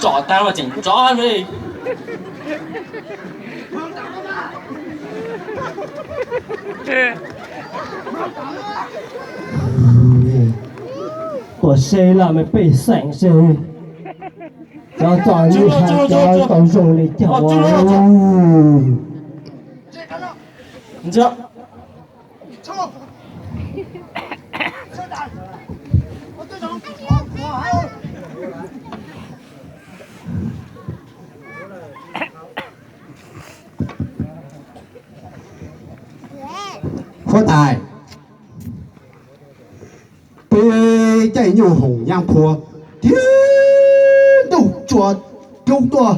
Tsom tag los tseem tso li. Tuaj seb laj mej pej xeem seb cov txom nyem cov tau zoo li cas. Huab tais, peb caij nyuj hoom nyab phua, tib ntuj tsuas dub tuaj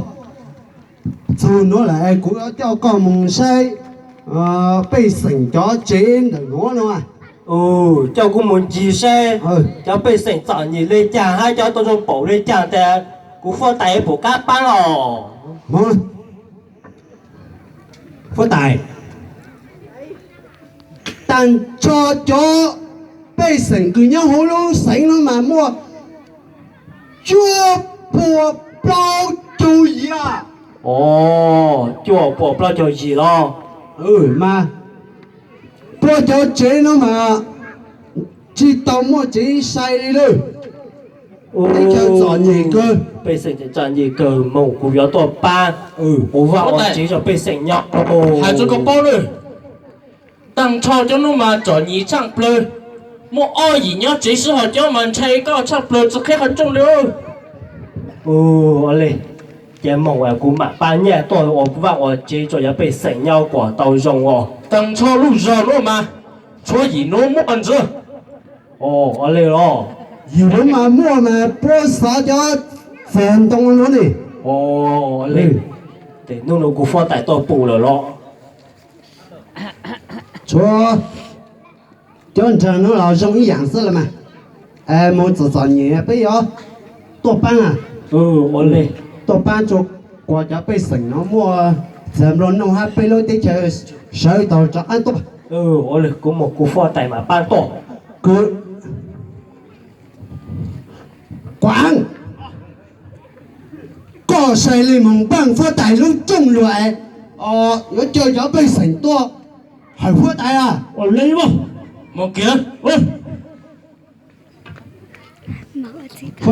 txug nuav lawm es kuv yuav coj koj mus saib pej xeem cov tsev ntawm nuav no. Coj kuv mus ncig saib cov pej xeem txom nyem le caag hab cov tau zoo paum le caag tas kuv huab tais puas qab paab os. Huab tais, tag nrho cov pej xeem kws nyob huv lub xeev no mas muaj cuaj puas plaub caug yim. Cuaj puas plaub caug yim los? Mas puab cov tsev no mas tsi tau muaj tsev sai li lawm. Teb chaws txom nyem kawg. Pej xeem txom nyem kawg, moog kuv yuav tuaj pab, kuv vaaj ua tsev rau pej xeem nyob. Has rua koj paub lawm, tag nrho cov nub mas txom nyem tshaaj plawg. Muaj ob yim nyob tsev sib hos cov mas ntshai koj tshaaj plawg tsi qheb qhov rooj li. Ua le, ces moog kuv maam pab nyaj tuaj ua vaaj ua tsev rua cov pej xeem nyob kuas tau zoo os. Tag nrho lub zog nuav mas tshuav yim nuav muaj ntxiv. Ua le los? Yim nuav mas muaj mas puab xov cov txag ntoo nuav ne. Ua le, tes nub nuav kuv huab tais tuaj pum lawm los? Tshuav cov nraag nuav los zoo ib yaam xwb los mas. Moog txom txom nyem peb yuav tuaj paab, tuaj paab rua kuas cov pej xeem nuav muaj txag nplua nuj hab peb lub teb chaws sawv tau rov qaab tuaj. Ua le, kuv moog kuv huab tais maam paab tuaj. Kuv, Kuav, koj sai le moog npaaj huab tais lub rooj lug es yuav caw cov pej xeem tuaj hawm huab tais a. Ua le, moog kiag. Huab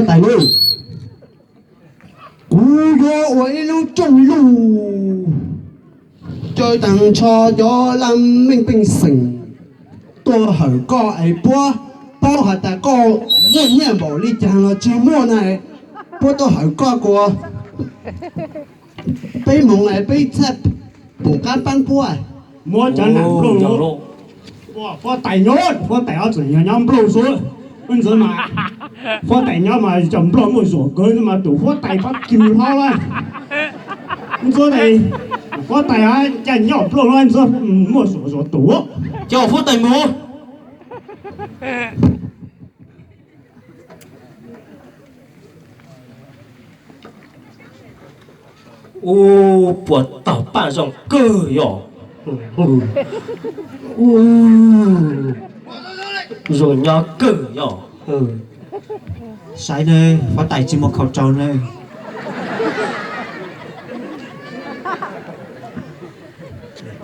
tais le, kuv yuav ua ib lub rooj lug caw taag nrho cov laj mej pej xeem tuaj hawm koj es puab paub has tas koj muaj nyaj npaum le caag los tsi muaj na, puab tuaj hawm koj kuas peb moog es peb txhaj pum qaab paab puab. Muab cov nam nplooj, huab tais nyob, huab tais ob txwm yog nyob nplooj xwb. Ntxuav mas, huab tais nyob mas cov nplooj muaj zuam kawg mas tus huab tais pab kws hlob lawm. Ntxuav, huab tais caj nyob nplooj lawm, ntxuav muaj zuam zuam tus. Coj huab tais mus. Ub, puas tau paaj zoo kawg yog. Ub, zoo nyob kawg yog. Saib na, huab tais tsi muaj khau rau na.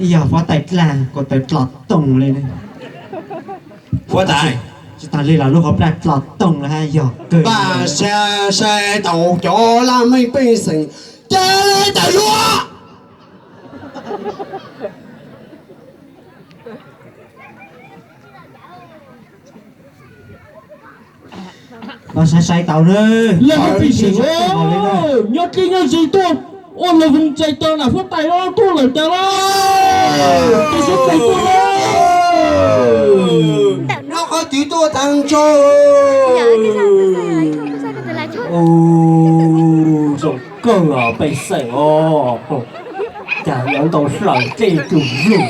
Ib yog huab tais dlaag ko taw dlom toog le. Huab tais, tsi taag le los lub hauv plag dlom toog le hab yog kawg. Npaj sai, sai tau cov laj mej pej xeem ca le tawm lug. Los sai sai tau na. Laj mej pej xeem nyob dleb nyob ze tuaj ua lug voog txais tau nam huab tais tuaj lawm tas lawm. Tus xub pwg tuaj lawm. Noj qhov twg tuaj taag nrho. Zoo kawg os pej xeem os. Cas yuav ntau hlaws dlej tug lug.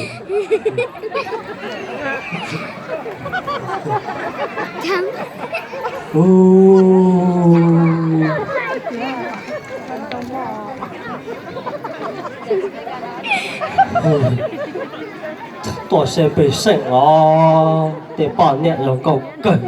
Tuaj saib pej xeem os, tej poj niam zoo nkauj kawg.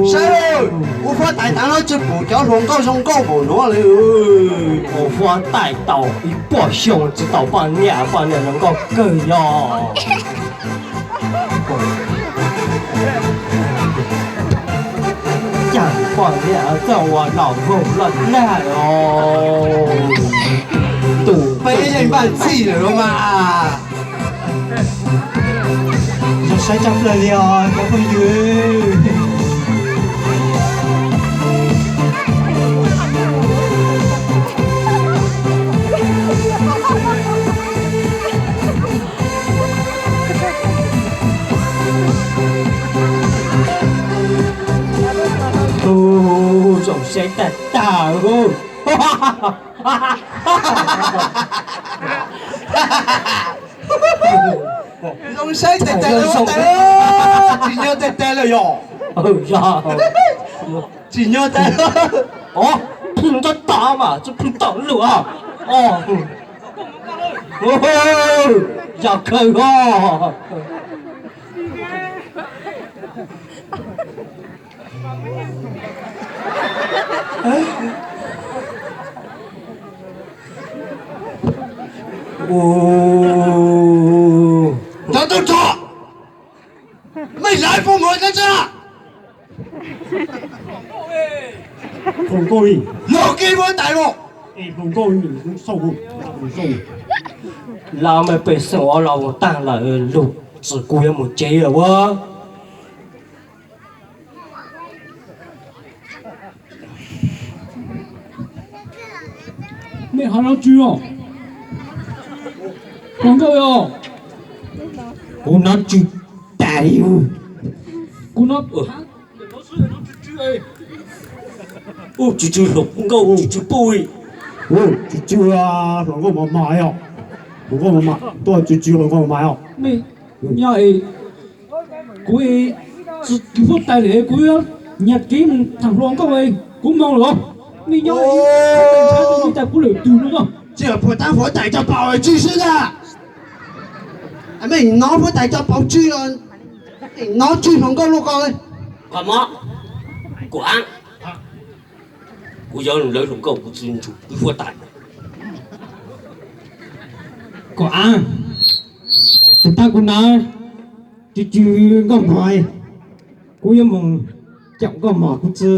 Saib, ua huab tais tas los tsis pum cov hluas nkauj zoo nkauj npaum no li. Ua huab tais tau ib puas xyoo tsis tau poj niam, poj niam zoo nkauj kawg yog. Cas poj niam txawj ua laus vog loj dag os. Tus peb yeej npaj txhij lawm los mas. Zoo saib tshaj plaws li os cov phooj ywg. Tus zoo saib tag tag. Zoo saib tag tag, tsis nyob tag tag lawm yog. Tsis nyob tag. Os, phwj nrab tas mas tsis phwj tawm lawm os. Yog kawg os. Cov tub rog, mej lawv pub mus dab tsi? Hluas nkauj, los kev huab tais los. Hluas nkauj, lawv mej pej xeem ua los mus tag lawm, lug tsis kuv yuav mus tsev lawm ua. Mej hais dab tsi os? Hluas nkauj os, kuv nov tsw tas li. Kuv nov tsw tsw hluas nkauj tsw tsw puj. Tsw tsw hluas nkauj mas mas os. Hluas nkauj mas mas, tuaj tsw tsw hluas nkauj mas mas os. Mej nyob es kuv tsis kis huab tais lawm, kuv yuav nyiag kev mus tham hluas nkauj, kuv moog lawm. Mej nyob ib ntshai tus mej tas kuv lwm tug no. Tsis yog puag ta huab tais cov paus tsw xwb ntag. Mej nov huab tais cov paus tsw, nov tsw hluas nkauj luaj ko. Qhov mob, kuv a, kuv yog lawv hluas nkauj kuv tsis ntsum wb huab tais. Kuv a, tus tag kuv nov tsw tsw nkauj mog, kuv yuav mus caum nkauj mog kuv tsi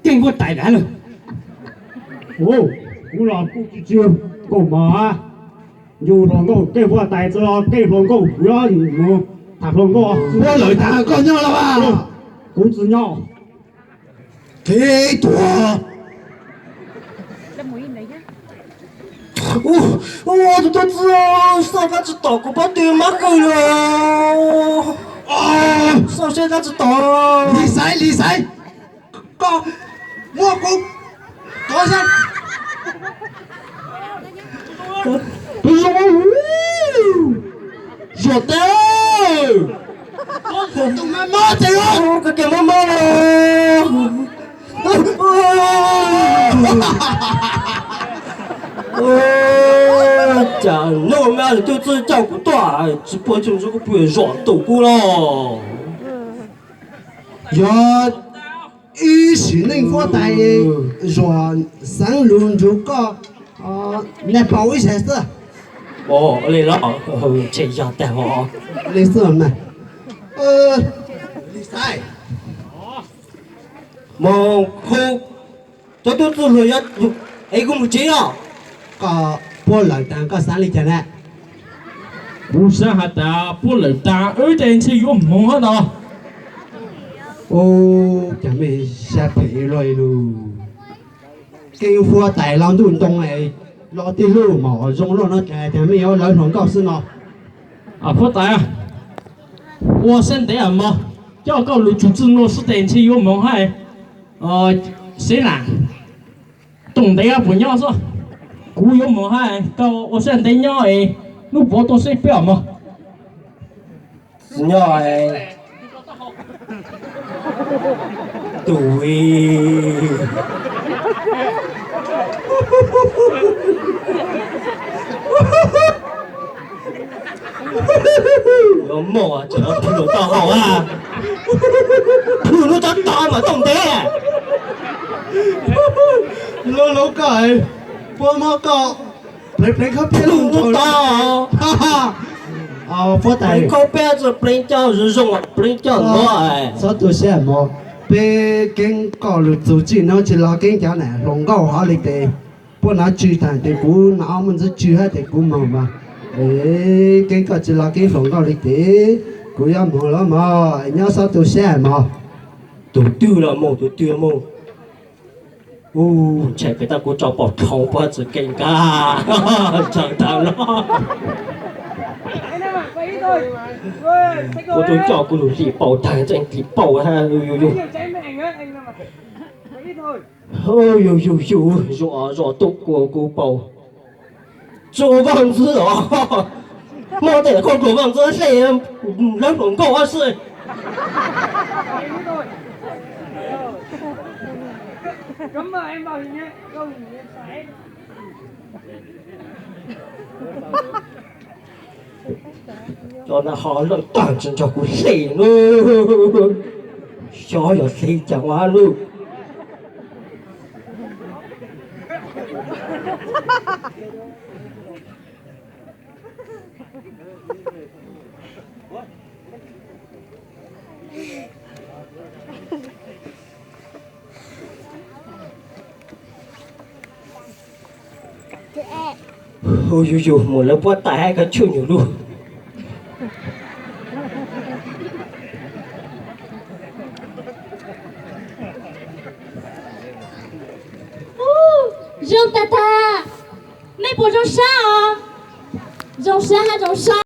keej huab tais lawm. Kuv los kuj tsw tsw nkauj mog, yus hluas nkauj keej huab tais tsi los keej hluas nkauj, kuv yuav mus tham hluas nkauj. Huab lawm tas koj nyob los? Kuv tsi nyob. Kev tuag. Tus tub txib, xauj kab tsi tom kuv pob tw mab kawg li. Xauj seb kab tsi tom. Lis xaiv, lis xaiv, koj muab kuv tuav seb. Tus zoo, zuam tes, tus mas mob tes, koj tes mob mob los. Cas nub me tub txib coj kuv tuaj tsis puag tsuj ntsuv kuv pw zom tus kuv los. Yog ib sim neej huab tais zuam xeev lug nrug koj naj paus ib sab xwb. Li los, ntshe yog tag hov. Li xwb mas. Lis xaiv, mus hu cov tub txib hluas, es kuv mus tsev os. Koj puab lawm tas koj xav li cas na? Kuv xav has tas puab lawm tas wb tes ntshe yuav moog hab no. Cas mej sab phem luaj li lug. Keej huab tais los ntuj ntoo los tij lub mom zoo luaj no cas mej yuav lawv hluas nkauj xwb no. Huab tais, ua sab ntev mog, coj koj lug tsum txwj nuav xwb tes ntshe yuav moog hab. Seb na, toom ntev puas nyob xwb? Kuv yuav moog hab, koj ua sab ntev nyob es nub puav tuaj seb peb os mog. Nyob, ua, Tus, yuav muaj tseem plhws lub taub hau a, plhws lub taub hau mas tau ntev. Lub lub koj, puab muab koj pleev pleev khawb peb lub tau. Puab tais, pleev khawb peb tsi pleev coj zoo zoo, pleev coj ntuav. Txhob tu siab mog, peb keeb koj lug txug txij nuav tsi los keeb cov nam hluas nkauj hov li tes. Puab nov tswv taag tes kuv nov muaj ntxuv tswv hab tes kuv moog mas. Keeb koj tsi los keeb hluas nkauj li tes kuv yuav moog lawm mog, nyob txhob tu siab mog. Tus twg los moog, tus twg moog. Ub, ntshai pem tab kuv tso pom dlhau puab txwv kees kag. Tsaws tag los. Puab tub coj kuv lug hlim paum tag, tseem hlim paum hab yug yug. Yug yug yug, zom zom tuaj kuas kuv paum. Tsuas vaaj ntxwv os. Muaj tej koj tsuas vaaj ntxwv hle lawv hluas nkauj ob xwb. Cov na ho lawm tag tsi nrog kuv hle na. Xyov yog hle cas ua lub. Hu yug yug mus lawv puab tais hab koj tshuj nyuag lug. Zoo tag tag, mej puas zoo sab os? Zoo sab hab zoo sab.